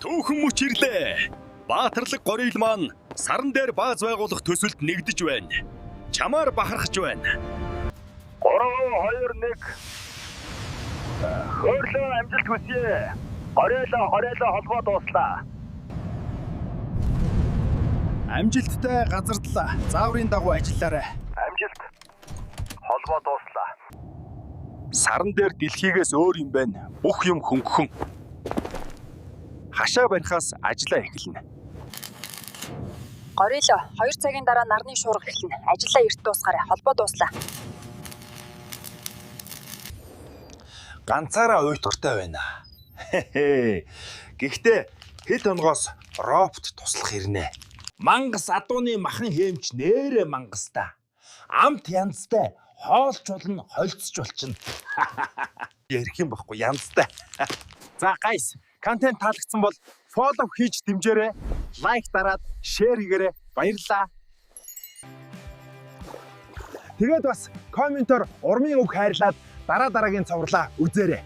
Түүхэн мөч ирлээ. Баатарлаг горил маань саран дээр бааз байгуулах төсөлд нэгдэж байна. Чамаар бахархаж байна. 3 2 1. Хөөрлөө амжилт хүсье. Горило горило холбоо дууслаа. Амжилттай газардлаа. Зааврын дагуу ажиллаарай. Амжилт. Холбоо дууслаа. Саран дээр дэлхийгээс өөр юм байна. Бүх юм хөнгөн. Хашаа барихаас ажлаа эхэлнэ. Горило 2 цагийн дараа нарны шуурга эхэлнэ. Ажлаа эрт дуусгаарай. Холбоо дууслаа. Ганцаараа уйтгартай байна. Хе-хе. Гэхдээ хил тонгоос робот туслах ирнэ. Мангас адууны махан хэмч нэрэ мангастай. Амт янзтай хоолч болно, холцч болчихно. Ярих юм бохгүй янзтай. За guys, контент таалагдсан бол follow хийж дэмжээрэй. Лайк дараад share хийгээрэй. Баярлалаа. Тэгээд бас comment оор урмын үг хайрлаад дараа дараагийн цувралаа үзээрэй.